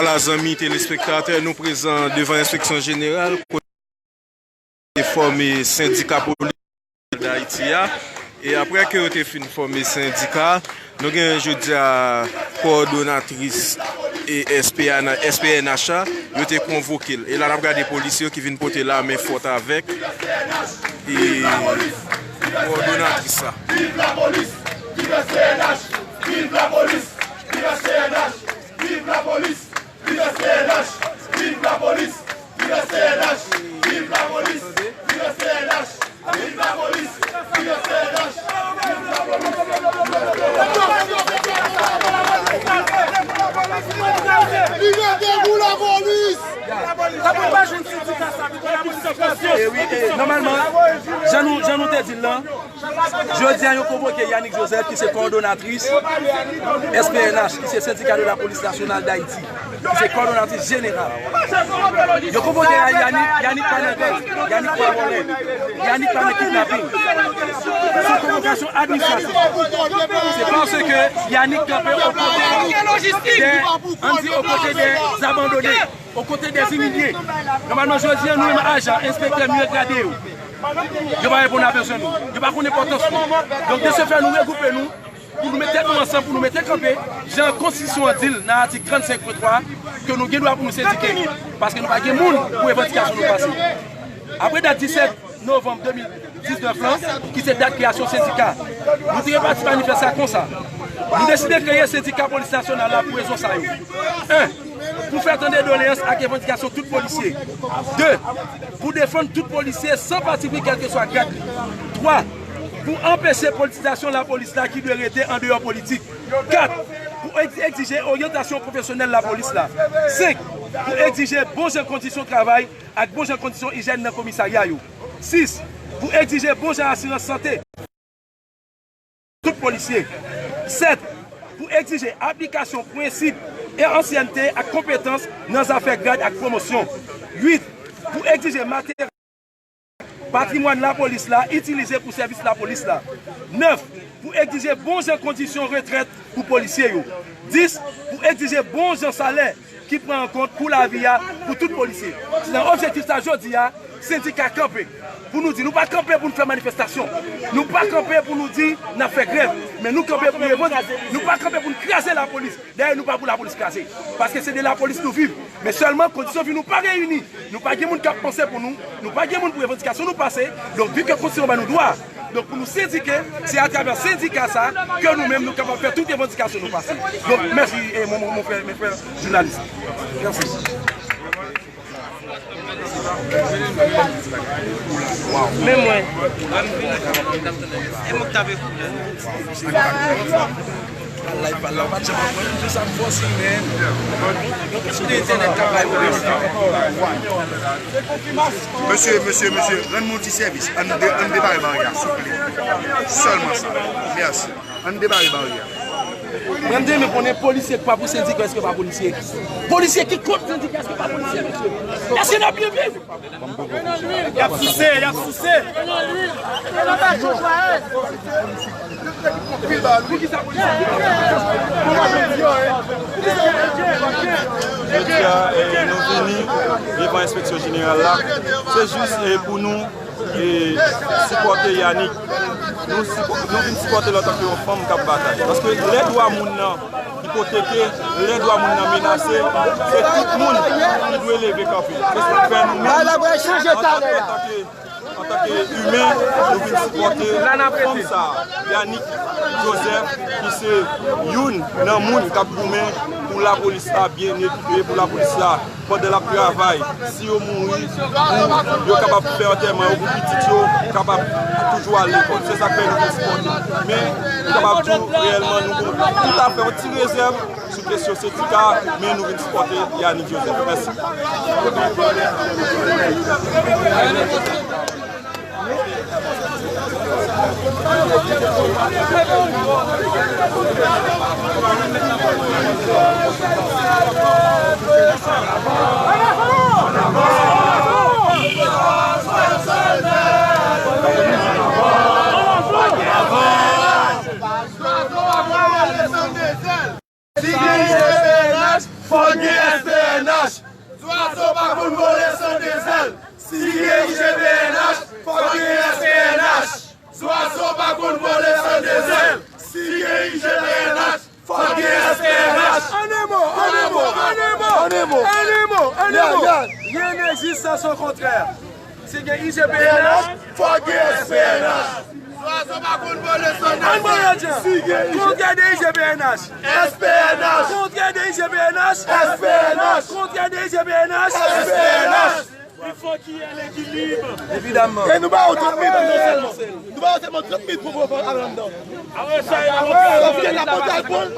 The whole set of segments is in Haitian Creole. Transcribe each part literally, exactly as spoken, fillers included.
Bonjou zanmi telespektatè, nou prezan devan enspeksyon jeneral kote te fòme sendika polis Dayiti a. E apre ke yo te fin fòme sendika, nou gen jodi a kowòdonatris e S P N, S P N H la, yo te konvoke l. E la n ap gade polisye yo ki vin pote lame fòt avèk e kowòdonatris la. Viv lapolis! Viv S P N H! Viv lapolis! Viv S P N H! Viv lapolis! Viv S P N H! Viv lapolis! Viv S P N H! Viv lapolis! Viv S P N H! Viv lapolis! Viv S P N H! Viv lapolis! Liberté pou lapolis! E wi, e, nòmalman, jan nou, jan nou te di l lan, jodi a, yo konvoke Yanick Joseph, ki se kowòdonatris S P N H, ki se Syndicat de la Police Nationale d'Haïti, ki se kowòdonatris jeneral. Yo konvoke Yanick, Yanick pa nan gang, Yanick pa vòlè, Yanick pa nan kidnaping. Se yon konvokasyon administratif. Se paske Yanick kanpe okote de, ann di, okote de abandone. Okote de imilye. Nòmalman, jodi a, nou menm ajan, enspektè, mye grade yo, yo pa reponn a bezwen nou. Yo pa konn enpòtans nou. Donk, de se fè, nou regwoupe nou pou nou met tèt nou ansanm, pou nou mete kanpe, jan konstitisyon an di l nan atik trannsenk pwen twa, ke nou gen dwa pou nou sendike. Paske nou pa gen moun pou revandikasyon nou pase. Apre dat disèt novanm de mil diznèf lan, ki se dat kreyasyon sendika, nou te gen pati manifès la konsa. Nou deside kreye sendika polis nasyonal la pou rezon sa yo. En, pou fè tande doleyans ak revandikasyon tout polisye. De, pou defann tout polisye san patipri kèlkeswa grad li. Twa, pou anpeche politizasyon lapolis la ki dwe rete andeyò politik. Kat, pou egz-, egzije oryantasyon pwofesyonèl lapolis la. Senk, pou egzije bon jan kondisyon travay ak bon jan kondisyon ijyèn nan komisarya yo. Sis, pou egzije bon jan asirans sante tout polisye. Sèt, pou egzije aplikasyon prensip e ansyènte ak konpetans nan zafè grad ak pwomosyon. Uit, pou egzije materyèl patrimwàn lapolis la itilize pou sèvis lapolis la. Nèf, pou egzije bon jan kondisyon retrèt pou polisye yo. Dis, pou egzije bon jan salè ki pran an kont kou lavi a pou tout polisye. Se nan objektif sa jodi a, sendika kanpe. Pou nou di, nou pa kanpe pou n fè manifestasyon. Nou pa kanpe pou nou di n ap fè grèv. Men nou kanpe pou revandike. Nou pa kanpe pou n kraze lapolis. Dayè, nou pa pou lapolis kraze. Paske se de lapolis nou viv. Men sèlman, kondisyon vi nou pa reyini. Nou pa gen moun k ap panse pou nou. Nou pa gen moun pou revandikasyon nou pase. Donk, vi ke konstitisyon ban nou dwa. Donk, pou nou sendike, se atravè sendika sa ke nou menm nou kapab fè tout revandikasyon nou pase. Donk, mèsi, e, mon, mon, mon frè, mes frères journalistes. Mèsi. Men mwen. E mwen k t ap ekoute. Mesye, mesye, mesye, rann mwen yon ti sèvis. Ann de-, ann debare baryè a, souple. Sèlman sa. Mèsi. Ann debare baryè a. Mwen, m te renmen konnen polisye k pa pou sendika, èske pa polisye? Polisye ki kont sendika, èske pa polisye, mesye? Èske n ap byen viv? Y ap souse, y ap souse. Jodi a, eh, nou vini devan enspeksyon jeneral la. Se jis, eh, pou nou, eh, sipòte Yanick. Nou sipò-, nou vin sipòte l antanke yon fanm k ap batay. Paske lè dwa moun nan ipoteke, lè dwa moun nan menase, se tout moun ki dwe leve kanpe. Se sa k fè nou menm, antanke, antanke, antanke imen, nou vin sipòte fanm sa a, Yanick Joseph, ki se youn nan moun k ap goumen pou lapolis la byen ekipe, pou lapolis la, pandan l ap travay, si yo mouri, pou yo kapab fè antèman yo, pou pitit yo kapab toujou al lekòl. Se sa k fè nou vin sipòte. Men, nou kapab di w, reyèlman, nou gon tout afè, yon ti rezèv sou kesyon sendika, men nou vin sipòte Yanick Joseph. Mèsi. Si gen S P N H, fòk gen S P N H. Kontrè. Si gen I G P N H, fòk gen S P N H. Zwazo pa konn vole san desann. An mwen jan. Si gen I G P N H, S P N H. Kontrè de I G P N H, S P N H. Kontrè de I G P N H, S P N H. Li fòk gen lekilib. Evidamman. E nou ba yo trant minit non sèlman. Nou ba yo sèlman trant minit pou voye al anndan. Sòf ke n ap monte al pran l,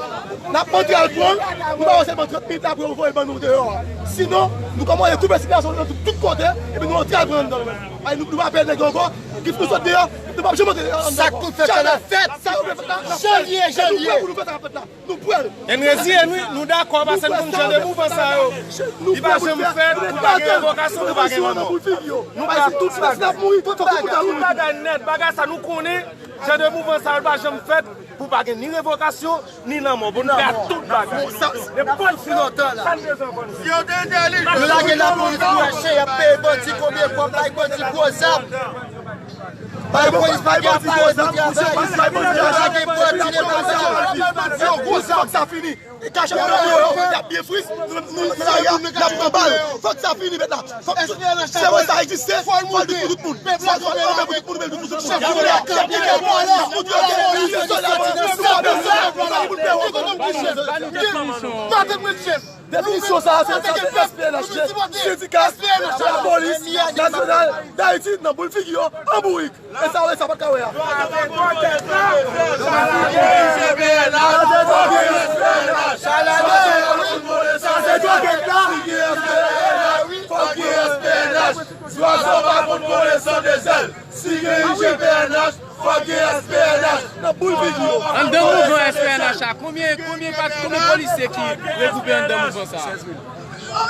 n ap monte al pran l, nou ba yo sèlman trant minit apre yo voye l ban nou deyò a. Sinon, nou kòmanse toufe sitasyon nan tout, tout kote, epi nou antre al pran anndan nou menm. Ay, nou, nou pa pè nèg yo ankò, kif nou sot deyò, nou p ap janm antre anndan ankò. Sa k pou fèt la, fèt. Sa yo vle fèt la, n ap fè l. Jan l ye, jan l ye. E nou prè pou nou fè sa fèt la. Nou prè. N reziye, nou, nou dakò, paske n konn jan de mouvman sa yo. Li pa janm fèt, pou pa gen revokasyon, pou pa gen lanmò. Nou pa tout bagay. Tout bagay nèt, bagay sa nou konnen. Jan de mouvman sa yo pa janm fèt pou pa gen ni revokasyon, ni lanmò. Pou nou pè a tout bagay. Nenpòt ki lontan la. Yo lage lapolis pou mache, y ap peye bandi konbyen fwa, bay bandi gwo zam. Bay polis pa gen avoye pou travay. Yo lage bandi nan zam. Yo gwo zam. Fòk sa fini. E kachèt yo, y ap byen fris, nou, nou, nou, y ap pran bal. Fòk sa fini, mèt la. Fòk se wè sa egziste, fò l moute pou tout moun. Fò l moute pou tout moun, pou tout moun. Y ap moute, y ap moute. Definisyon sa, se, sa se S P N H, sendika, lapolis nasyonal Dayiti nan boul figi yo, an bourik. E sa, e sa, pa t ka wè a. Zwazo pa konn vole san de zèl. Si gen I G P N H, fòk gen S P N H. Nan boul figi yo. Anndan mouvman S P N H la, konbyen, konbyen pa, konbyen polisye ki regwoupe anndan mouvman sa a?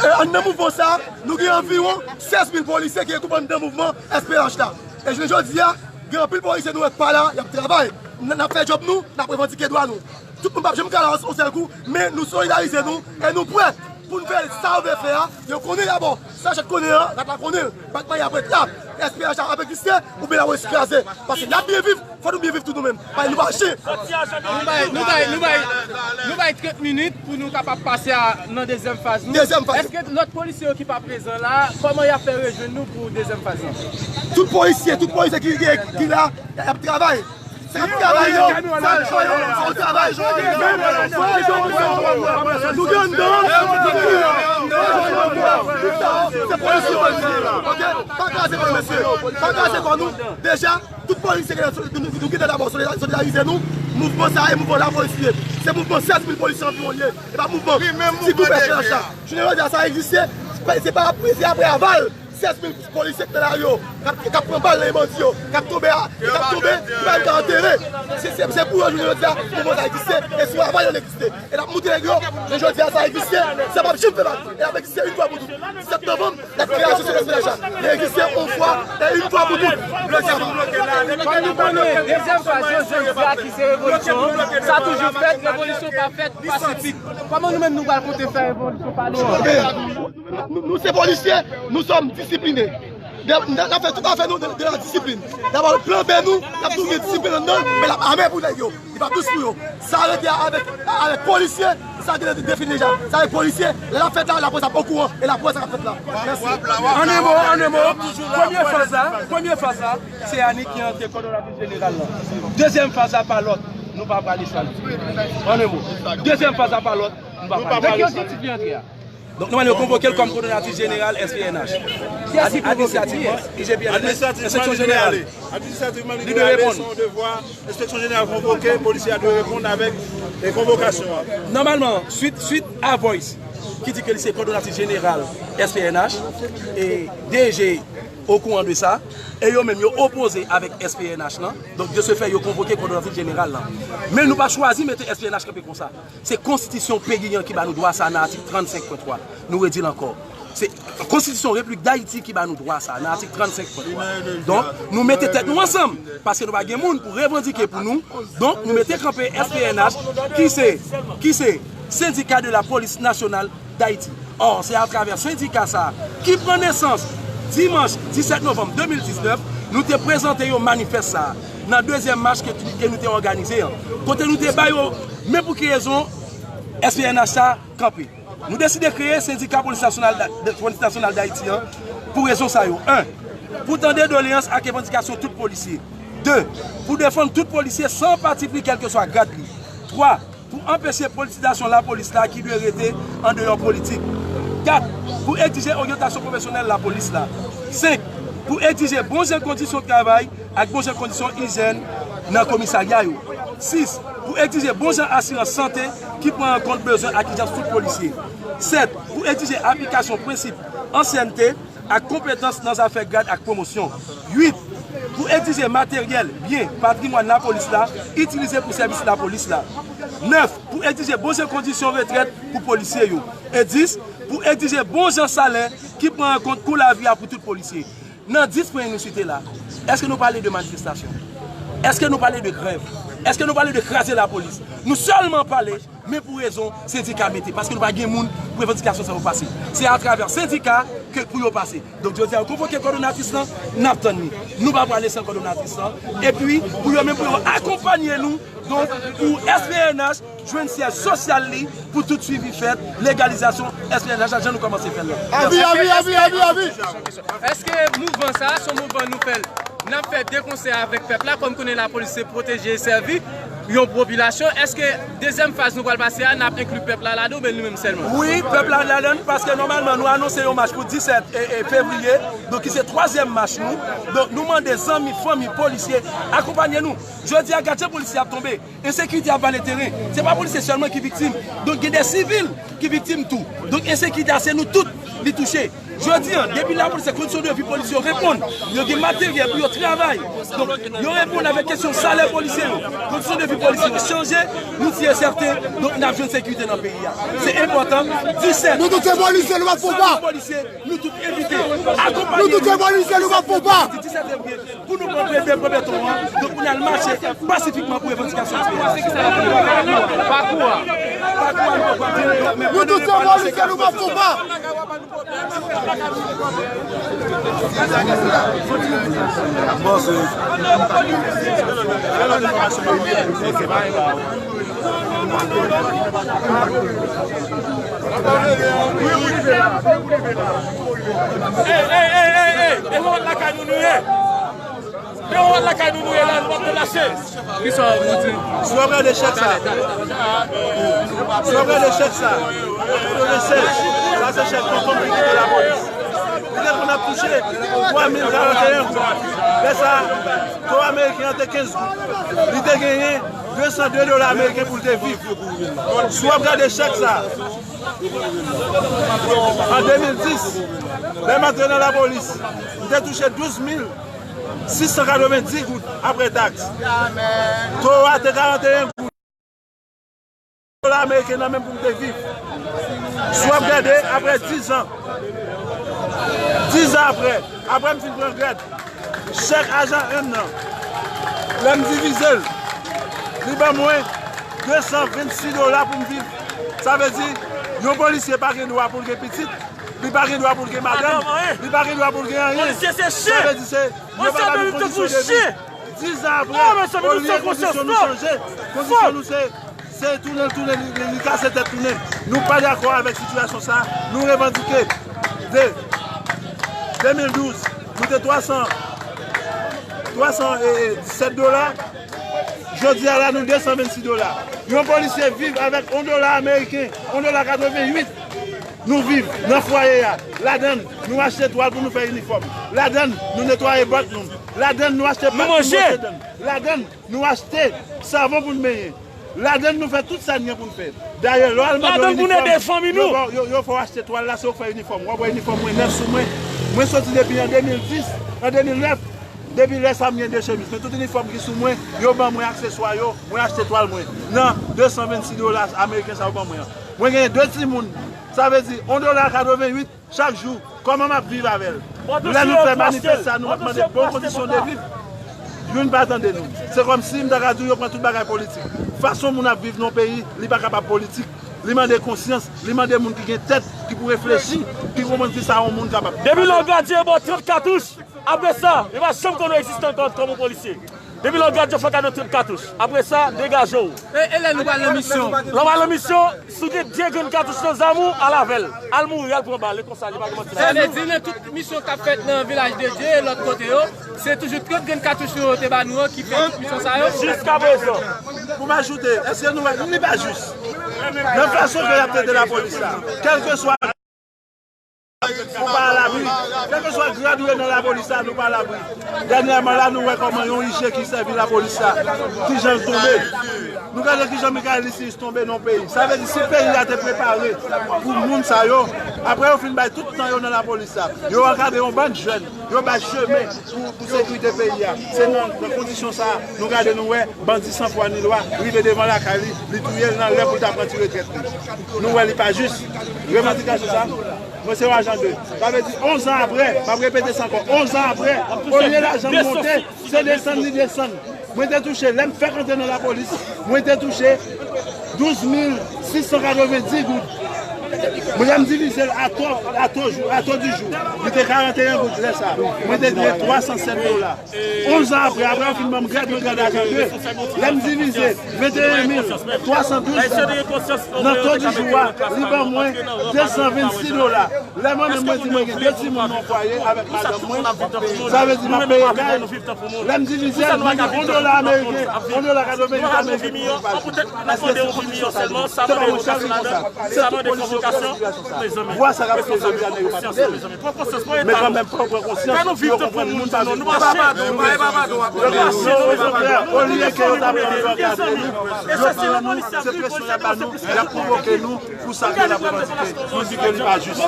E, anndan mouvman sa a, nou gen anviwon sèz mil polisye ki regwoupe anndan mouvman S P N H la. E jounen jodi a, gen anpil polisye nou wè k pa la, y ap travay. N, n ap fè djòb nou, n ap revandike dwa nou. Tout moun p ap janm ka la yon sèl kou, men nou solidarize nou e nou prè pou n fè sa yo vle fè a. Yo konnen dabò, sachet konnen an, rat la konnen l, bat mayi apre trap. S P N H la ap egziste, oubyen l ap kraze. Paske n ap byen viv, fò nou byen viv tou nou menm. Paske nou pa chen. Nou bay, nou bay, nou bay, nou bay trant minit pou nou kapab pase a, nan dezyèm faz nou. Dezyèm faz. Èske lòt polisye yo ki pa prezan la, kòman y ap fè rejwenn nou pou dezyèm faz lan? Tout polisye, tout polisye ki, ki, ki la, y ap travay. Se ap travay yo, se ap travay yo, se ap travay yo. Nou gen anndan, se polisye yo, ok? Pa kraze kò nou, mesye. Pa kraze kò nou. Deja, tout polisye ki la, nou, nou kite dabò solidarize nou. Mouvman sa a, e mouvman lapolis li ye. Se mouvman sèz mil polisye anviwon li ye. E pa mouvman ti gwoup S P N H la. Jounen jodi a, sa egziste. Se pa, se pa apre, se apre aval sèz mil polisye k nan lari yo, k ap, k ap pran bal nan men bandi yo, k ap tonbe a, k ap tonbe, ki pa menm ka antere. Se, se, se pou yo jounen jodi a, mouvman sa egziste, e sou aval yo l egziste. E n ap moute nèg yo, jounen jodi a sa egziste, sa p ap janm fè mal. E l ap egziste yon fwa pou tout. Sèt novanm, l ap kreye asosiyasyon S P N H la. Li egziste yon fwa e yon fwa pou tout. Kòm nou konnen, dezyèm faz yo, jodi a ki se revolisyon an, sa toujou fèt, revolisyon pa fèt pasifik. Kòman nou menm nou pral konte fè revolisyon pa nou an? Nou, nou se polisye, nous sommes disciplinés. N ap fè tout afè nou de, de la disiplin. Dabò, plan B nou, n ap toujou gen disiplin anndan l, men l ap ame pou nèg yo. Li p ap dous pou yo. Sa rete avèk, avèk polisye, sa gen defini deja. Sa avèk polisye, lè l ap fèt la, laprès ap okouran, e laprès ap fèt la. Mèsi. An en mo, an en mo, premye faz la, premye faz la, se Annie ki antre kòdonatris jeneral la. Dezyèm faz la pa lòt, nou pa prale sa. An en mo, dezyèm faz la pa lòt, nou pa prale. Nèg yo santi li antre a. Donk, nòmalman, yo konvoke l kòm kòdonatris jeneral S P N H. Administrativman, I G P N H, Enspeksyon Jeneral. Administrativman, li dwe ale, se yon devwa. Enspeksyon Jeneral konvoke, polisye a dwe reponn avèk, e, konvokasyon an. Nòmalman, swit, swit a voice ki di ke li se kòdonatris jeneral S P N H, e D G okouran de sa, e yo menm yo opoze avèk S P N H lan, donk, de ce fait, yo konvoke kòdonatris jeneral lan. Men nou pa chwazi mete S P N H kanpe konsa. Se konstitisyon peyi an ki ba nou dwa sa nan atik trannsenk pwen twa. Nou redi l ankò. Se konstitisyon Repiblik Dayiti ki ba nou dwa sa nan atik trannsenk pwen twa. Donk, nou mete tèt nou ansanm, paske nou pa gen moun pou revandike pou nou. Donk, nou mete kanpe S P N H, ki se, ki se Sendika de la Polis Nasyonal Dayiti. Ò, se atravè sendika sa a ki pran nesans dimanch disèt novanm de mil diznèf, nou te prezante yo manifès sa a nan dezyèm mach ke, ke nou te òganize an, kote nou te ba yo men pou ki rezon S P N H sa kanpe. Nou deside kreye Sendika Polis Nasyonal Da-, de, Polis Nasyonal Dayiti an pou rezon sa yo. En, pou tande doleyans ak revandikasyon tout polisye. De, pou defann tout polisye san patipri kèlkeswa grad li. Twa, pou anpeche politisizasyon lapolis la ki dwe rete andeyò politik. Kat, pou egzije oryantasyon pwofesyonèl lapolis la. Senk, pou egzije bon jan kondisyon travay ak bon jan kondisyon ijyèn nan komisarya yo. Sis, pou egzije bon jan asirans sante ki pran an kont bezwen ak ijans tout polisye. Sèt, pou egzije aplikasyon prensip ansyènte ak konpetans nan zafè grad ak pwomosyon. Uit, pou egzije materyèl, byen, patrimwàn lapolis la itilize pou sèvis lapolis la. Nèf, pou egzije bon jan kondisyon retrèt pou polisye yo. E dis, pou egzije bon jan salè ki pran an kont kou lavi a pou tout polisye. Nan dis pwen nou site la, èske nou pale de manifestasyon? Èske nou pale de grèv? Èske nou pale de kraze lapolis? Nou sèlman pale, men pou rezon sendika mete, paske nou pa gen moun pou revandikasyon sa yo pase. Se atravè sendika ke pou yo pase. Donk, jodi a, yo konvoke kòdonatris lan, n ap tann li. Nou pa prale san kòdonatris lan. Epi, pou yo menm, pou yo akonpanye nou, donk, pou S P N H jwenn syèj sosyal li, pou tout swivi fèt, legalizasyon S P N H la, jan nou kòmanse fè l la. Avi, avi, avi, avi, avi. Èske mouvman sa a, se yon mouvman nou fè l, n ap fè de konsè avèk pèp la, kòm konnen lapolis se pwoteje e sèvi yon popilasyon, èske dezyèm faz nou pral pase a, n ap enkli pèp la ladan oubyen nou menm sèlman? Wi, pèp la ladan, paske nòmalman nou anonse yon mach pou disèt e, e fevriye, donk ki se twazyèm mach nou. Donk nou mande zanmi, fanmi, polisye, akonpanye nou. Jodi a, gad jan polisye ap tonbe. Ensekirite ap vale teren. Se pa polisye sèlman ki viktim. Donk, gen de sivil ki viktim tou. Donk, ensekirite a, se nou tout li touche. Jodi a, depi lapolis, kondisyon de vi polisye yo reponn. Yo gen materyèl pou yo travay. Donk, yo reponn avèk kesyon salè polisye yo. Kondisyon de vi polisye yo chanje, nou si e sèten, donk, n ap jwenn sekirite nan peyi a. Se enpòtan. Disèt. Nou tout se polisye, nou pa fon pa. Polisye, nou tout envite. Akonpanye nou. Nou tout se polisye, nou pa fon pa. Disèt fevriye. Pou nou pran premye, premye beton an, donk pou n al mache pasifikman pou revandikasyon. Pakou a. Pakou a, nou pran premye, nou pran premye. Nou tout se polisye, nou pa fon pa. Bon, se Ey, ey, ey, ey, ey, devan lakay nou nou ye. Devan lakay nou nou ye la, nou p ap lâche. Kisa w ap di? Si w ap gade chèk sa, si w ap gade chèk sa, katrevennsèz, sa se chèk fanm ki kite lapolis. Li te konn ap touche twa mil karannteyen goud. Lè sa, to ameriken an te kenz goud. Li te genyen de san de dola ameriken pou l te viv. Si w ap gade chèk sa, an de mil dis, lè m antre nan lapolis, m te touche douz mil sis san katrevenndis goud apre taks. To a te karannteyen goud. Dola ameriken nan menm pou m te viv. Si w ap gade, apre diz an, diz an apre, apre m fin pran grèd, chèk ajan enn nan, lè m divize l, li ban mwen de san vennsis dola pou m viv. Sa vle di, yon polisye pa gen dwa pou l gen pitit, li pa gen dwa pou l gen madanm, li pa gen dwa pou l gen anyen. Polisye se chen. Sa vle di se, yo pa ba nou kondisyon de vi. Diz an apre, olye kondisyon nou chanje, kondisyon nou se, se tounen, tounen, li, li, li kase tèt tounen. Nou pa dakò avèk sitiyasyon sa, nou revandike. De, de mil douz, nou te twa san, twa san disèt dola, jodi a la nou de san vennsis dola. Yon polisye viv avèk yon dola ameriken, yon dola katrevenn uit. Nou viv nan fwaye a. Ladann, nou achte twal pou nou fè inifòm. Ladann, nou netwaye bòt nou. Ladann, nou achte pant pou nou manje. Ladann, nou achte savon pou nou benyen. Ladann, nou fè tout sa n gen pou n fè. Dayè, lè w al mande yon inifòm, yo, yo, yo fè w achte twal la, se ou k fè inifòm. W ap wè inifòm mwen nèf sou mwen. Mwen soti depi an de mil dis, an de mil nèf, depi lè sa m gen de chemiz. Men tout inifòm ki sou mwen, yo ban mwen akseswa yo, mwen achte twal mwen. Nan de san vennsis dola ameriken sa yo ban mwen an. Mwen gen de timoun, sa vle di yon dola katrevenn uit chak jou. Kòman m ap viv avè l? Lè nou fè manifès sa, nou ap mande bon kondisyon de viv. Youn pa tande nou. Se kòmsi m ta ka di w yo pran tout bagay politik. Fason moun ap viv nan yon peyi, li pa kapab politik. Li mande konsyans, li mande moun ki gen tèt, ki pou reflechi, ki konprann kisa yon moun kapab. Depi lè w gade bò trant katouch, apre sa, yo pa janm konn ou egziste ankò kòm yon polisye. Depi lè w gad yo, fòk a de trant katouch. Apre sa, degaje w. E, e lè nou pral nan misyon? Lè w pral nan misyon, si w gen de grenn katouch nan zam ou, al avè l. Al mouri, al pran bal. E konsa, li pa gen manti la. Sa vle di, nan tout misyon k ap fèt nan Vilaj de Dye e lòt kote yo, se toujou trant grenn katouch yo te ba nou an ki fè tout misyon sa yo? Jiskaprezan. Pou m ajoute, èske nou wè, li pa jis? Nan fason ke y ap trete lapolis la, kèlkeswa nou pa alabri. Kèlkeswa grad ou ye nan lapolis la, nou pa alabri. Dènyèman la, nou wè kòman yon I G ki sèvi lapolis la, kijan l tonbe. Nou gade kijan Michael Lysius tonbe nan peyi. Sa vle di, si peyi a te prepare pou moun sa yo, apre yo fin bay tout tan yo nan lapolis la, yo ankadre yon bann jèn, yo bay chemen pou, pou sekirite peyi a. Se nan, nan kondisyon sa a, nou gade, nou wè bandi san fwa ni lwa rive devan lakay li, li touye l nan lè pou l ta pran ti retrèt li. Nou wè li pa jis. Revandikasyon sa, mwen se yon ajan de. Sa vle di, onz an apre, m ap repete sa ankò, onz an apre, olye lajan m monte, se desann li desann. Mwen te touche, lè m fèk antre nan lapolis, mwen te touche douz mil sis san katrevenndis goud. Mwen, lè m divize l a to, a to jou, a to di jou, li te karanteyen goud lè sa. Mwen te dwe twa san sèt dola. Onz an apre, apre yo fin ban m grad, mwen grad ajan de. Lè m divize venteyen mil twa san douz goud nan to di jou a, li ban mwen de san vennsis dola. Lè mwen menm mwen di mwen gen de timoun nan fwaye avèk madanm mwen, sa vle di m ap peye kay. Lè m divize l, mwen gen yon dola ameriken, yon dola katrevenndis ameriken pou mwen pa jou. Èske se kondisyon sa li ye? Se pa mwen chèf li konsa. Se tout polis yo ki fè sitiyasyon sa. Vwa sa k ap fè jodi a, nèg yo pa tande l. Men kanmenm, fò yo pran konsyans, fò yo konprann moun pa vin konsa. Yo gen rezon klè, olye ke yo ta pran yo ankadre nou, yo pran nou, se presyon y ap ba nou, y ap pwovoke nou. Pou sa ke l ap revandike, nou di ke li pa jis.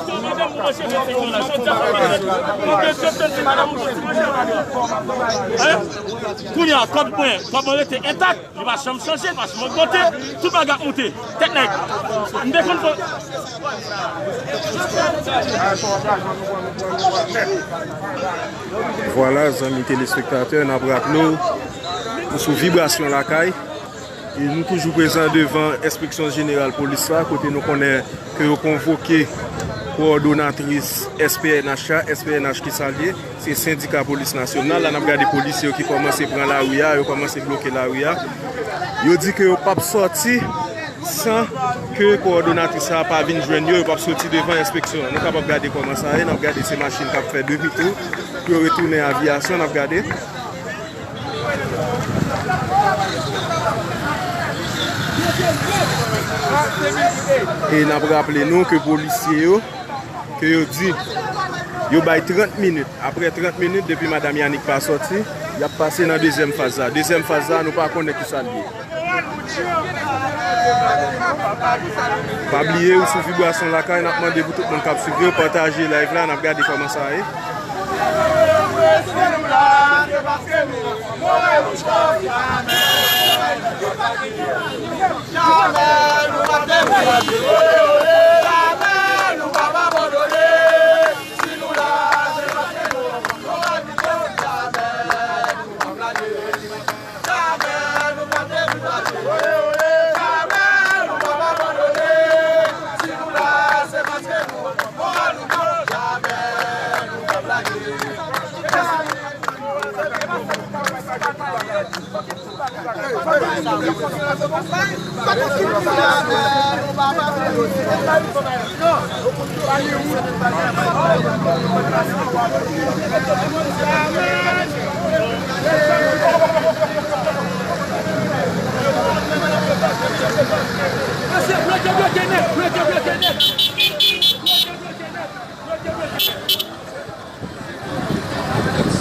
Kounye a, kòb mwen, kòb mwen rete entak, li pa janm chanje, li pa janm ogmante, tout bagay ap moute. Tèt nèg. M te konn fò. Vwala, zanmi telespektatè, n ap raple w, nou sou Vibrasyon Lakay. E nou toujou prezan devan Enspeksyon Jeneral Polis la, kote nou konnen ke yo konvoke kowòdonatris S P N H la, S P N H ki sa l ye, se Sendika Polis Nasyonal la. N ap gade polisye yo ki kòmanse pran lari a, yo kòmanse bloke lari a. Yo di ke yo p ap sòti san ke kowòdonatris sa pa vin jwenn yo, yo p ap sòti devan enspeksyon an. Nou kapab gade kòman sa ye, n ap gade se machin k ap fè demi tou pou yo retounen Aviyasyon, n ap gade. E n ap raple nou ke polisye yo, ke yo di, yo bay trant minit. Apre trant minit, depi madanm Yanick pa sòti, y ap pase nan dezyèm faz la. Dezyèm faz la, nou pa konnen ki sa l ye. Pa bliye, ou sou Vibrasyon Lakay, n ap mande pou tout moun k ap swiv yo, pataje live la, n ap gade kòman sa ye.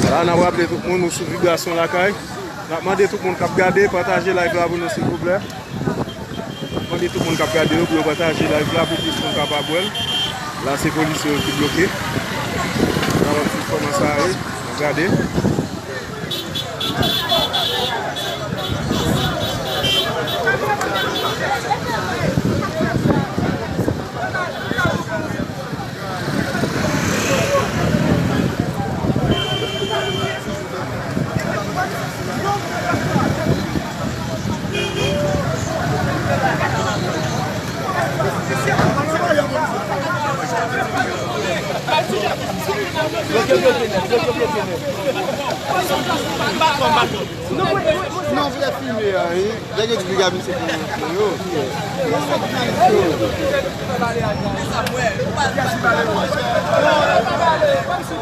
La, n ap raple tout moun, ou sou Vibrasyon Lakay. N ap mande tout moun k ap gade, pataje live la pou nou, silvouplè. Mande tout moun k ap gade yo pou yo pataje live la pou plis moun kapab wè l. La, se polisye yo ki bloke. N ap swiv kòman sa ye. N ap gade. Filme a, wi. Nèg yo di piga misye pou yo.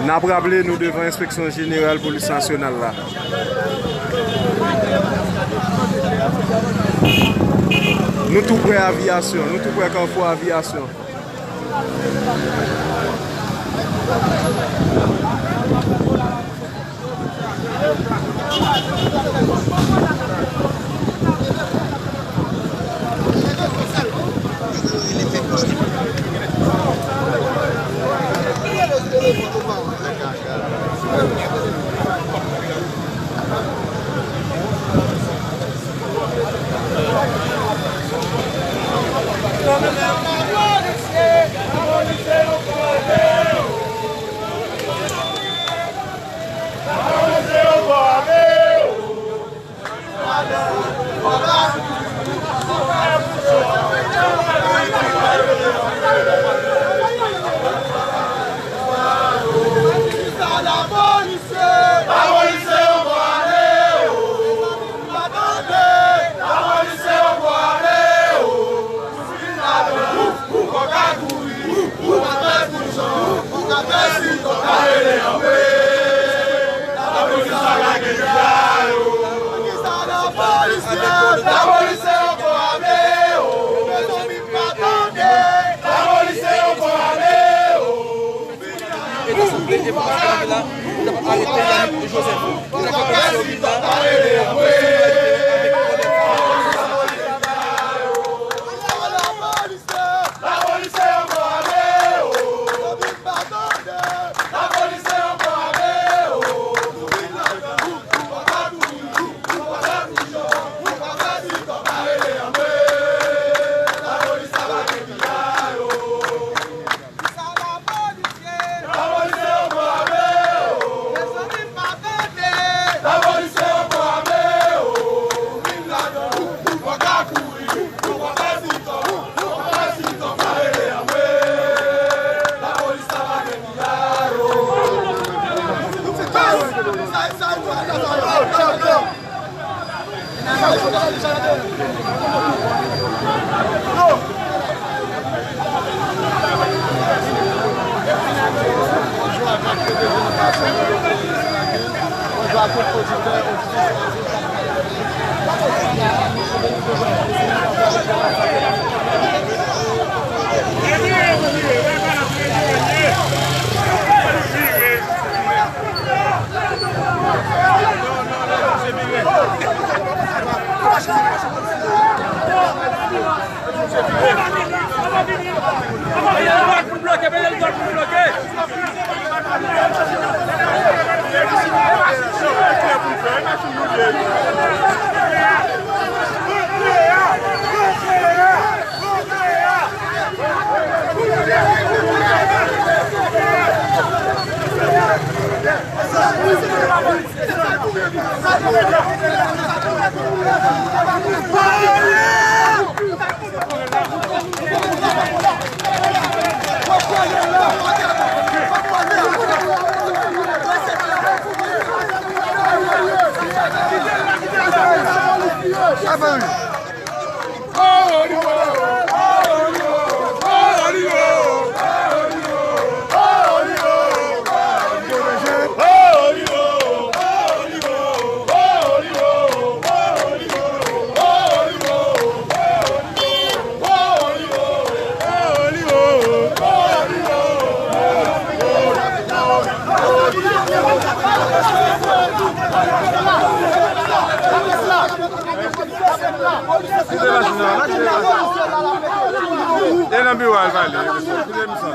N ap raple nou devan Enspeksyon Jeneral Polis Nasyonal la. Nou tou prè Aviyasyon, nou tou prè Kafou Aviyasyon. Eta sanble epi pa sanble la, yo t ap arete Yanick Joseph. Yo t ap fè komisyon vin la, avèk kòlèg. Kite machin nan, kite machin nan. E nan biwo a l pale. Kite misye.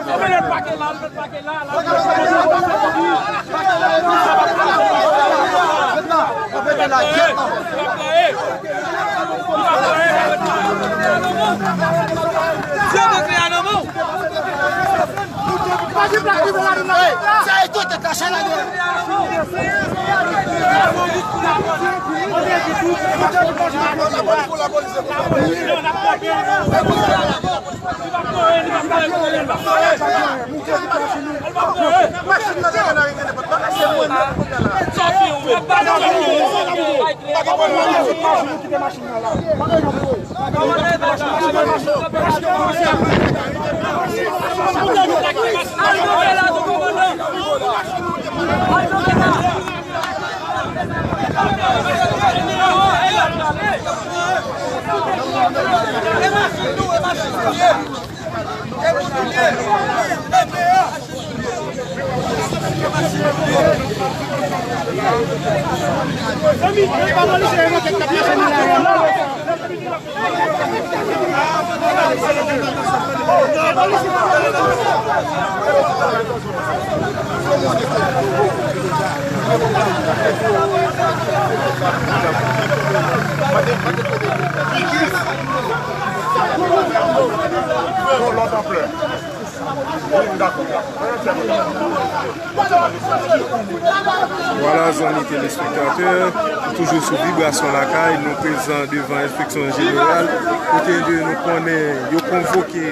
Vwala, zanmi telespektatè, nou toujou sou Vibrasyon Lakay, nou prezan devan Enspeksyon Jeneral, kote de nou konnen yo konvoke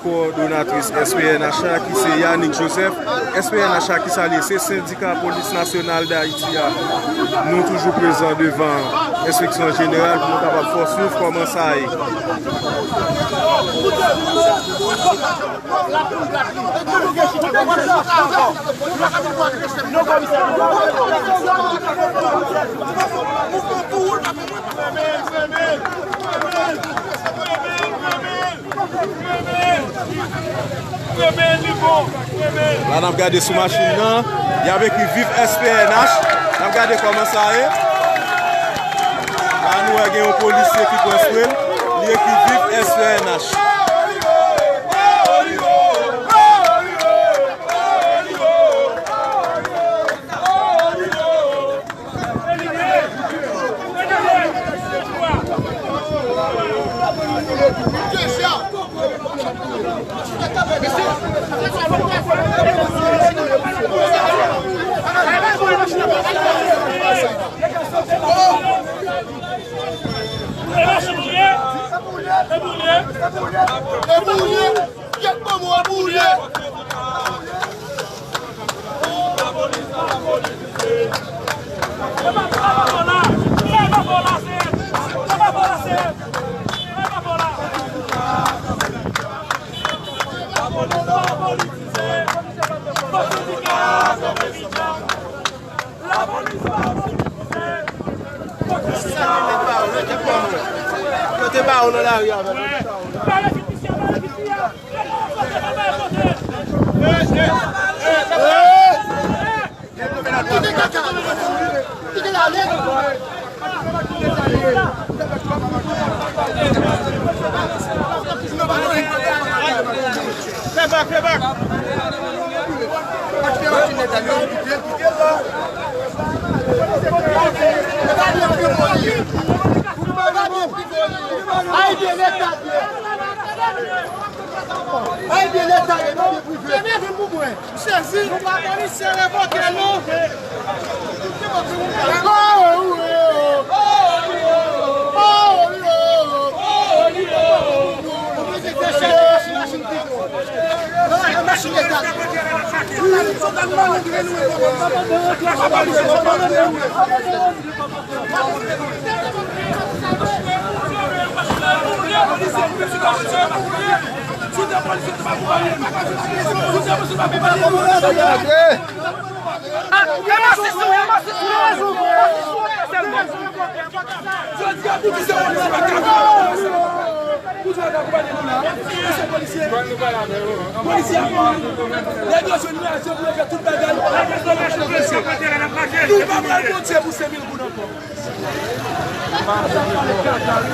kowòdonatris S P N H la, ki se Yanick Joseph. S P N H la, ki sa l ye? Se Sendika Polis Nasyonal Dayiti a. Nou toujou prezan devan Enspeksyon Jeneral pou nou kapab fè w swiv kòman sa ye. La n ap gade sou machin nan, y ap ekri Viv S P N H. N ap gade kòman sa ye. La nou wè gen yon polisye ki pran spre l, li ekri Viv S P N H. Yo te ba yo nan lari avè l. Fè bak, fè bak. Ay, byen leta, byen. Ay, byen leta, byen prive. Sezi. Nou pa polisye revoke nou. Jodi a, pou ki se polisye pa ka fè anyen? Pou sa ta pou pale nou la? Ki se polisye? Polisye a mouri. Nèg yo jwenn reyaksyon pou yo fè tout bagay. Nou pa pral Bondye pou senk mil goud ankò. Li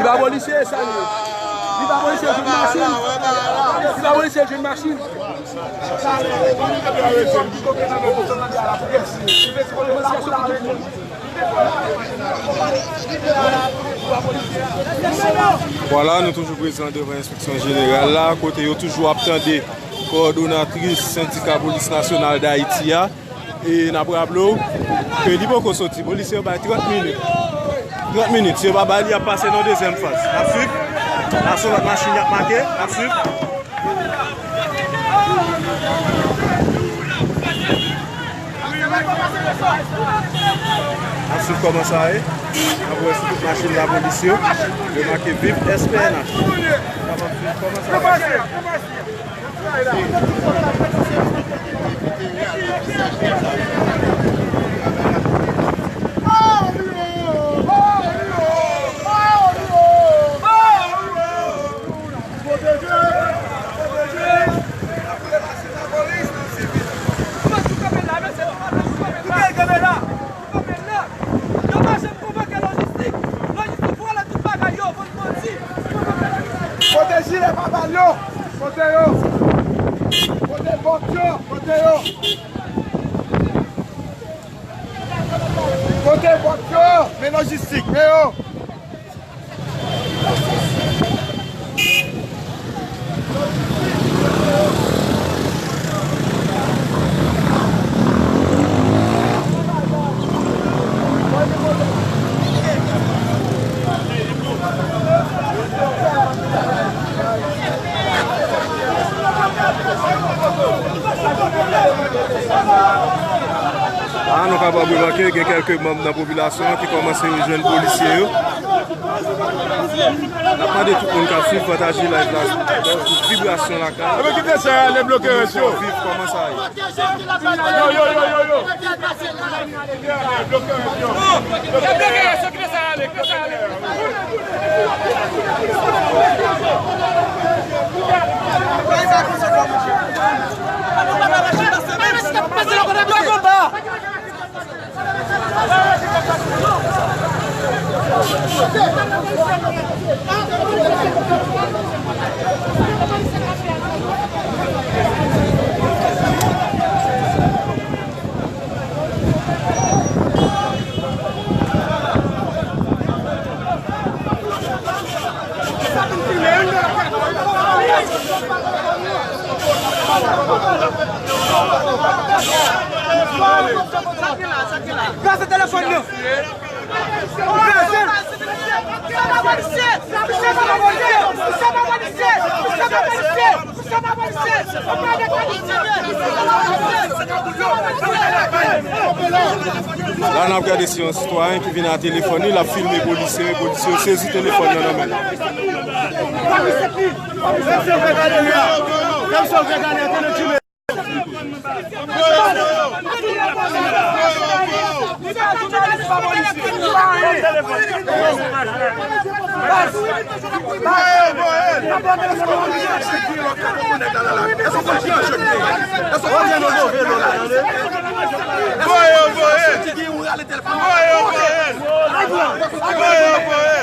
pa polisye, sa li ye. Li pa polisye, jwenn machin. Li pa polisye, jwenn machin. Vwala, nou toujou prezan devan enspeksyon jeneral la, kote yo toujou ap tande kowòdonatris Sendika Polis Nasyonal d Ayiti a. E n ap raple w ke li poko soti. Polisye yo bay trant minit. Trant minit. Si yo pa bay li, y ap pase nan dezyèm faz. N ap swiv. La se yon lòt machin y ap make. N ap swiv. N ap swiv kòman sa ye. N ap wè sou tout machin lapolis yo. Yo make viv S P N H. N ap swiv kòman sa ye. Yo pa janm konvoke lojistik. Lojistik vòlè tout bagay yo, bann bandi. Kote jilè pa bal yo? Kote yo? Kote bòt yo? Kote yo? Kote bòt yo? Men lojistik, men yo. La, nou kapab remake gen kèlke manm nan popilasyon ki kòmanse rejwenn polisye yo. N ap mande tout moun k ap swiv pataje live la, vibrasyon lakay. Ebyen, kite sa ale, bloke rès yo. Viv kòman sa ye. Yo, yo, yo, yo, yo. Gaz telefòn nan. La, n ap gade si yon sitwayen ki vin a telefòn li, l ap filme polisye, polisye yo sezi telefòn nan nan men l. Voye, voye. Voye, voye. Voye, voye.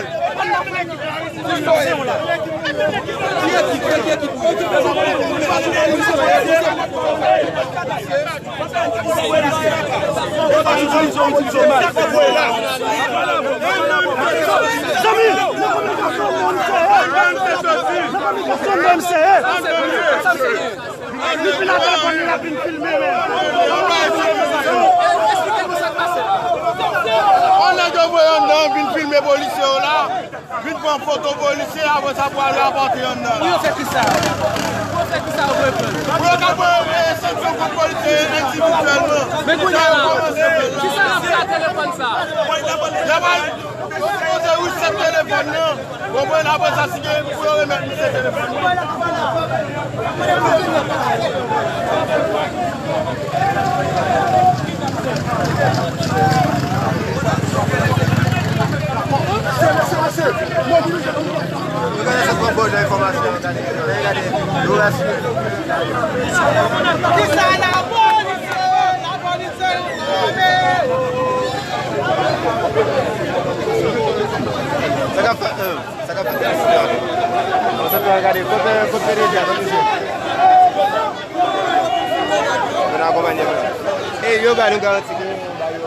Yon nèg yo voye anndan vin filme polisye yo la. Vin pran foto polisye, apre sa pou al rapòte anndan la. Pou yo fè kisa? Pou yo fè kisa yo voye pran? Pou yo ka voye, eh, sanksyon kont polisye endividyèlman. Men kounye a la, kisa n ap fè a telefòn sa? Y ap al, yo sipoze reset telefòn nan. Konprann, apre sa, si gen pou yo remèt misye telefòn nan. Sa k ap fèt, eh? Sa k ap fèt isi a? Bon, sa k ap gade, kote, kote P D G a, kote misye? Yo nan akonpanye mwen. E yo ba nou garanti ke yo ba yo.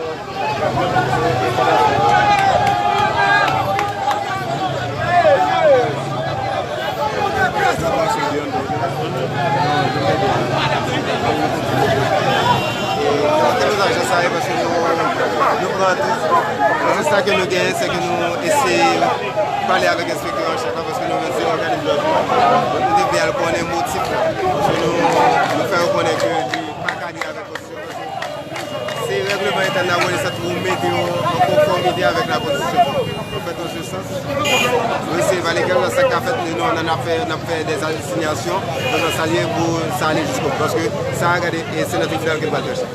Sa ke nou genyen, se ke nou eseye pale avèk enspektè an chèf la, paske nou menm se òganis lòjman, nou te vle al konnen motif la. Paske nou, nou fè yo konnen ke li pa ka ni avèk konstitisyon, paske se règleman entèn lapolis la ki pou mete yo an konfòmite avèk la konstitisyon. An fèt, nou eseye pale kèk nan sa k ka fèt, nou, nou, n ap fè, n ap fè dè asinyasyon, nou nan sa l ye pou sa ale jiskobou. Paske sa, gade, e se nan tribinal ke l pral tranche.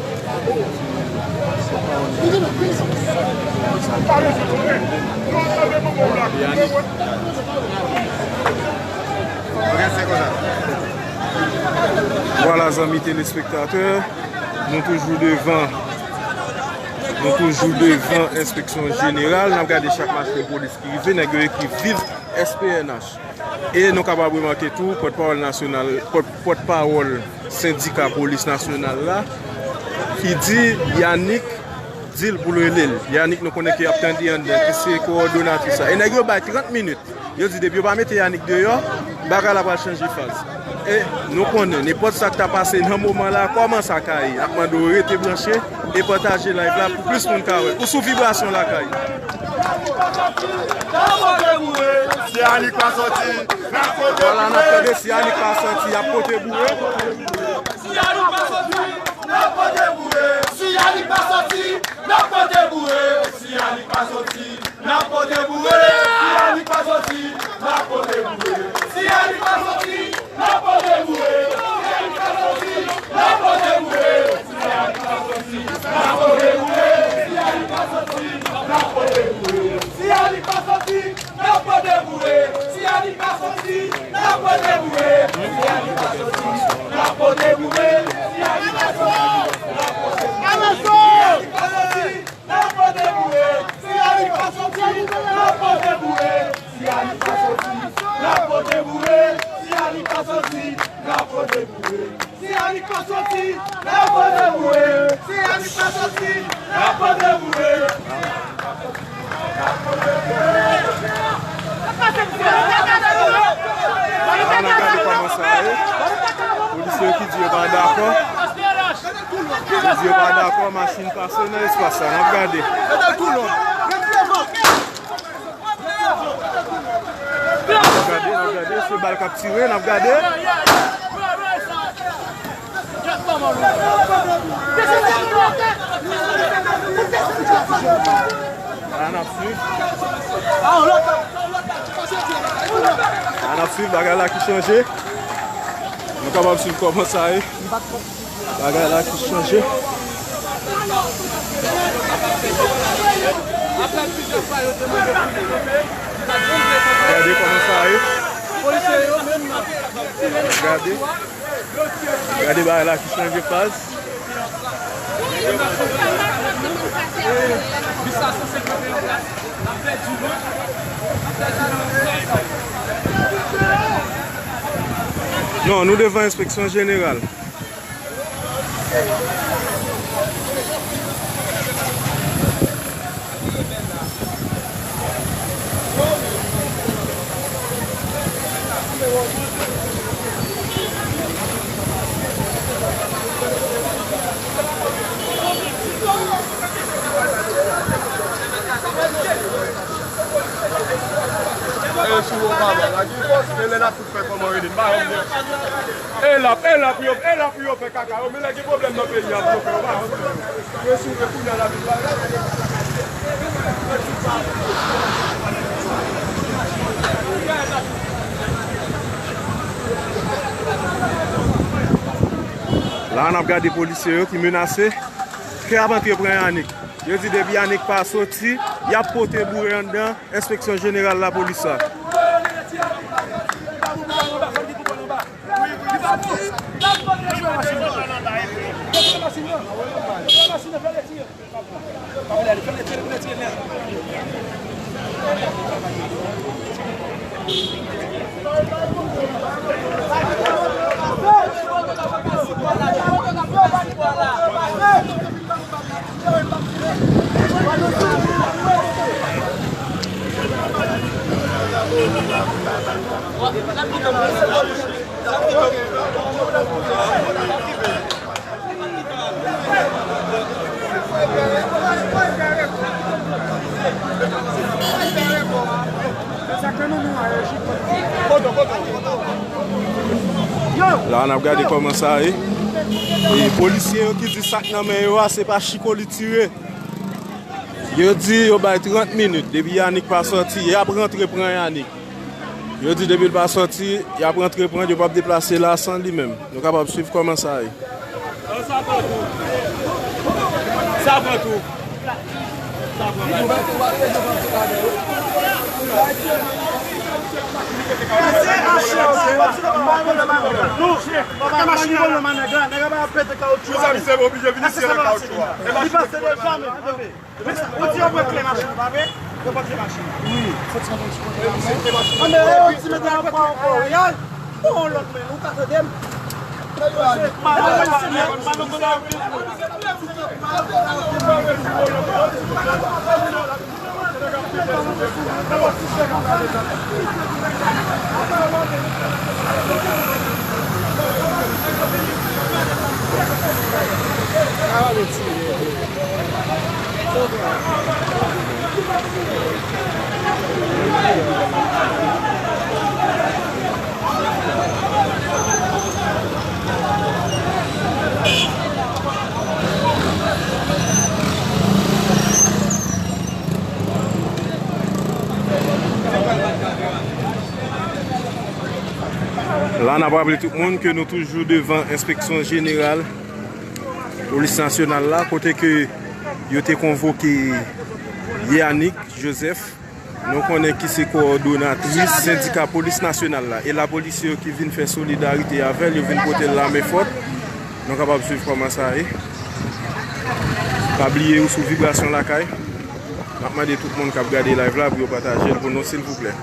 Vwala, zanmi telespektatè, nou toujou devan, nou toujou devan enspeksyon jeneral. N ap gade chak machin polis ki rive, nèg yo ekri viv S P N H. E nou kapab remake tou, pòtpawòl nasyonal, pòt, pòtpawòl sendika polis nasyonal la, ki di Yanick di l pou l rele l. Yanick, nou konnen ke y ap tande anndan, ki se kowòdonatris la. E nèg yo bay trant minit. Yo di depi yo pa mete Yanick deyò, bagay la pral chanje faz. E nou konnen, nenpòt sa k ta pase nan moman la, kòman sa ka ye? N ap mande w rete branche e pataje live la pou plis moun ka wè. Ou sou Vibrasyon Lakay. Si Yanick pa sòti, n ap pote boure. Vwala, n ap tande, si Yanick pa sòti, y ap pote boure. Si Yanick pa sòti, n ap pote boure. Si Yanick pa sòti, n ap pote boure. Si Yanick pa sòti, n ap pote boure. Si Yanick pa sòti, n ap pote boure. Si Yanick pa sòti, n ap pote boure. Si Yanick pa sòti, n ap pote boure. Si Yanick pa sòti, n ap pote boure. Si Yanick pa sòti, n ap pote boure. Si Yanick pa sòti, n ap pote boure. Si Yanick pa sòti, n ap pote boure. Si Yanick pa sòti, n ap pote boure. Si Yanick pa sòti, n ap pote boure. Si Yanick pa sòti, n ap pote boure. Si Yanick pa sòti, n ap pote boure. Si Yanick pa sòti, n ap pote boure. Si Yanick pa sòti, n ap pote boure. Si Yanick pa sòti, n ap pote boure. An, n ap gade kòman sa ye. Polisye yo ki di yo pa dakò. Yo di yo pa dakò, machin pase nan espas la. N ap gade. N ap gade, n ap gade, se bal k ap tire, n ap gade. La, n ap swiv. La, n ap swiv bagay la ki chanje. Nou kapab swiv kòman sa ye. Bagay la ki chanje. Gade kòman sa ye. Gade. Gade bagay la ki chanje faz. Non, nou devan enspeksyon jeneral. E sou Obama la, gen fòs, men lè n ap fè kòman rele, m pa wè byen. E la, e la pou yo, e la pou yo fè kaka yo, men lè gen pwoblèm nan peyi a, pou yo fè, yo pa wè byen. Yo sou, yo kounye a la vin la. La, n ap gade polisye yo ki menase ke ap antre pran Yanick. Yo di depi Yanick pa soti, y ap pote boure anndan enspeksyon jeneral lapolis la. La n ap gade kòman sa ye. E polisye yo ki di sa k nan men yo a, se pa chiko li tire. Yo di yo bay trant minit, depi Yanick pa sòti, y ap rantre pran Yanick. Yo di depi l pa sòti, y ap rantre pran l, yo p ap deplase la san li menm. Nou kapab swiv kòman sa ye. Sa pran tou. Sa pran tou. Ou sa misye oblije vin isi la kawoutchou a. Li pase deja, men, kenbe. Ou di yo pran kle machin, pa vre? Yo pran kle machin. Wi. Ann, yo di mete anba ankò. Yay! Bon, lòt men, ou ka tande m? La, n ap raple tout moun ke nou toujou devan Enspeksyon Jeneral Polis Nasyonal la, kote ke yo te konvoke Yanick Joseph, nou konnen ki se kowòdonatris sendika polis nasyonal la. E lapolisye yo ki vin fè solidarite avè l, yo vin pote l lame fòt. Nou kapab swiv kòman sa ye. Pa bliye ou sou Vibrasyon Lakay. M ap mande tout moun k ap gade live la pou yo pataje l pou nou, silvouplè.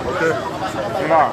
Ok. Se la.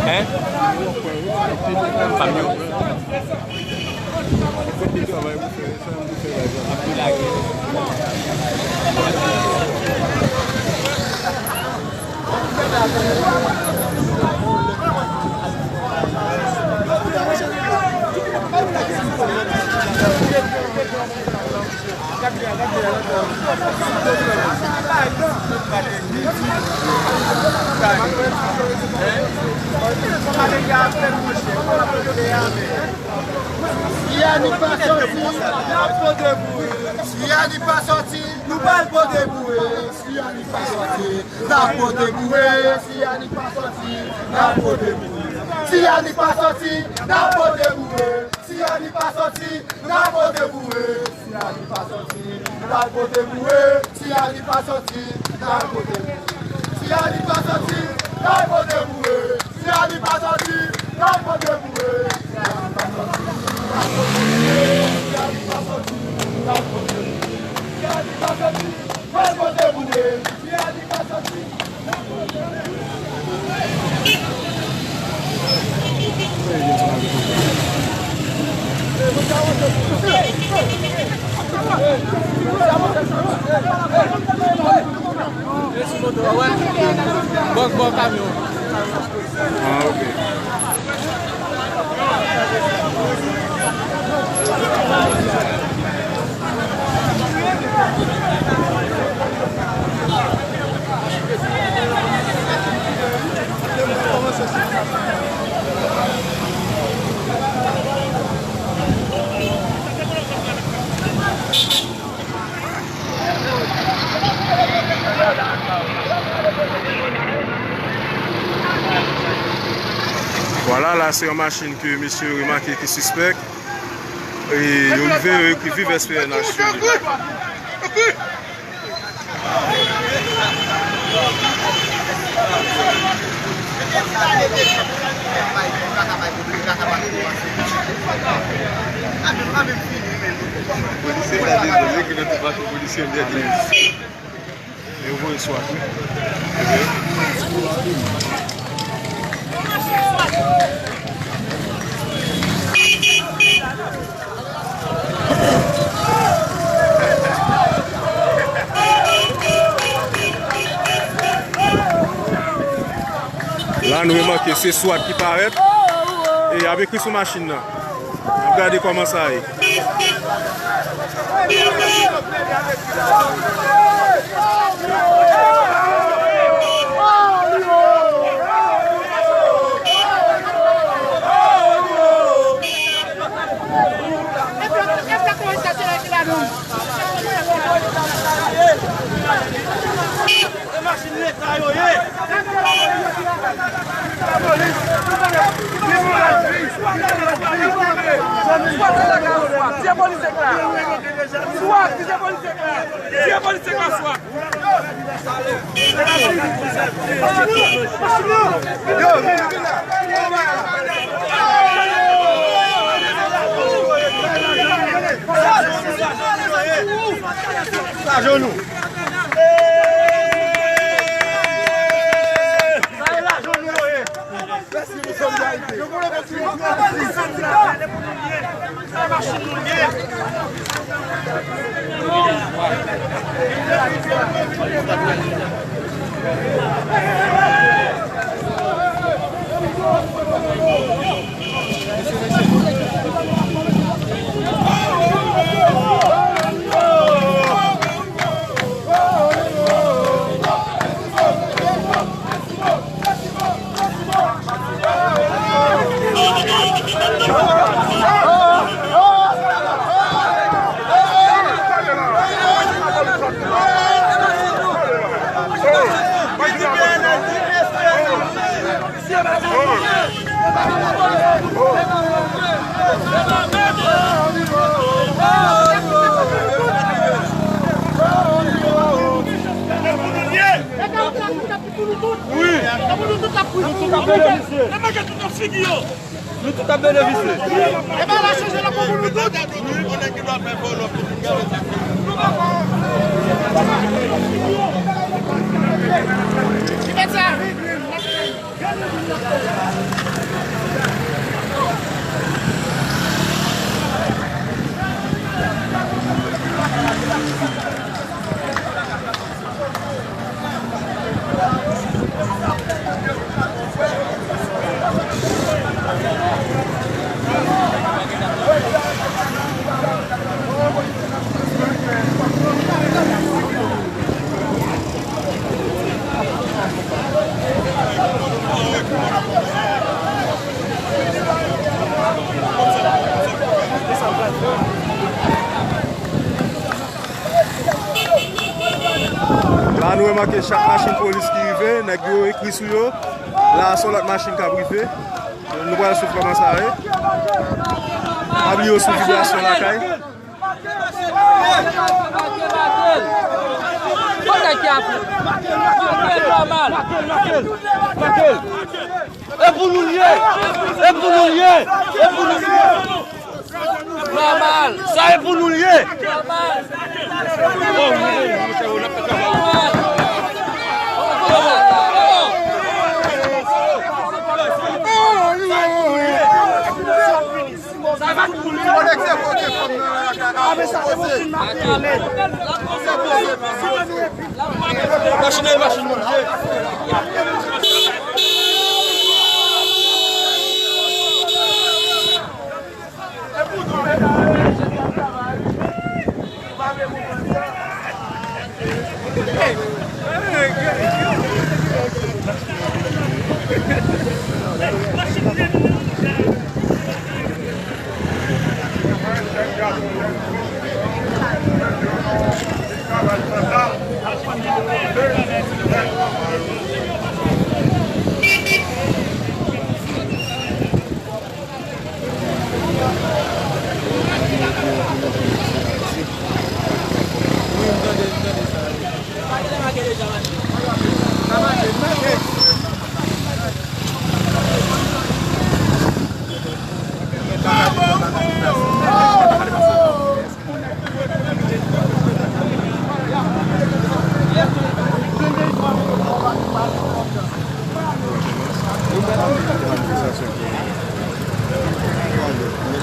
Hein? Fam yo. Si Yanick pa sòti, n ap pote boure. Si Yanick pa sòti, nou pral pote boure. Si Yanick pa sòti, n ap pote boure. Si Yanick pa sòti, n ap pote boure. Si Anik pa sòti, n ap vote boure. Si Anik pa sòti, n ap vote boure. Si Anik pa sòti, n ap vote boure. Si Anik pa sòti, n ap vote boure. Si Anik pa sòti, n ap vote boure. Si Anik pa sòti, n ap vote boure. Si Anik pa sòti, n ap vote boure. Si Anik pa sòti, n ap vote boure. Si Anik pa sòti, n ap vote boure. Bò, bò kamyon. Ah, ok. Vwala, la se yon machin ke mesye yo remake ki sispèk. E yo rive, yo ekri Viv S P N H sou li. Polisye la dezole ki nan tout machin polisye, li di. Yo voye swat wi. La nou remake se swat ki parèt e y ap ekri sou machin nan. N ap gade kòman sa ye. E machin Leta yo ye. Swat, se polisye k la. Swat, se polisye k la. Se polisye k la, swat. Sa jounou. Sa e lajan nou yo ye. Mèsi pou solidarite. Wi. Nou tout ap benefisye. Nou tout ap benefisye. La nou remake chak machin polis ki rive, nèg yo ekri sou yo. La se yon lòt machin k ap rive. Nou pral swiv kòman sa ye. Pa bliye w sou Vibrasyon Lakay. E pou nou l ye! E pou nou l ye! E pou nou l ye! Nòmal. Sa e pou nou l ye. Nòmal. Machin nan, machin moun.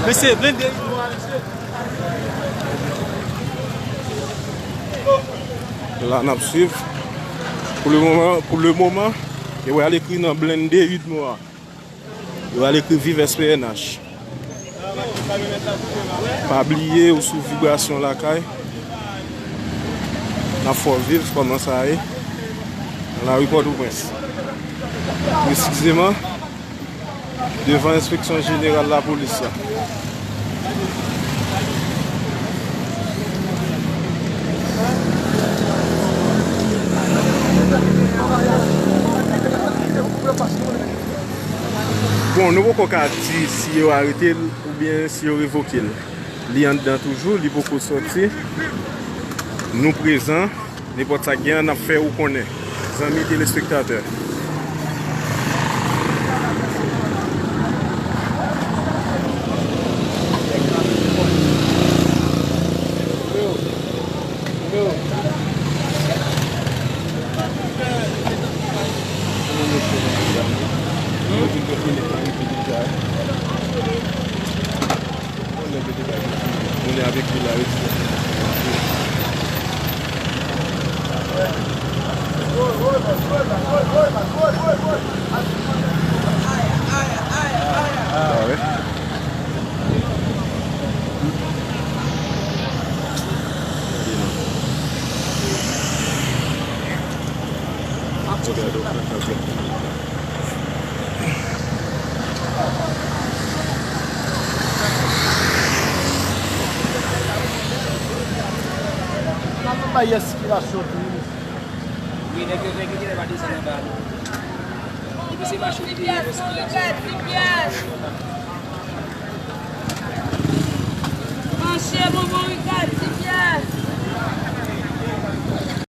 Mesye, blende. La n ap swiv. Pou le moman, pou le moman, yo pral ekri nan blende Udmo a. Yo pral ekri viv S P N H. Pa bliye ou sou Vibrasyon Lakay. N ap fè w viv kòman sa ye nan lari Pòtoprens. Presizeman, devan Enspeksyon Jeneral Lapolis la. Bon, nou poko ka di si yo arete l oubyen si yo revoke l. Li anndan toujou, li poko sòti. Nou prezan. Nenpòt sa k gen an, n ap fè ou konnen, zanmi telespektatè. Moun avèk li la, wi. Ah, wi. N ap bay sikilasyon tou wi, mesye. Wi, nèg yo, nèg yo genlè pa desann anba non. Depi se machin ki peye yo sikilasyon. Mache, bonbon, wi, kat, ti pyès.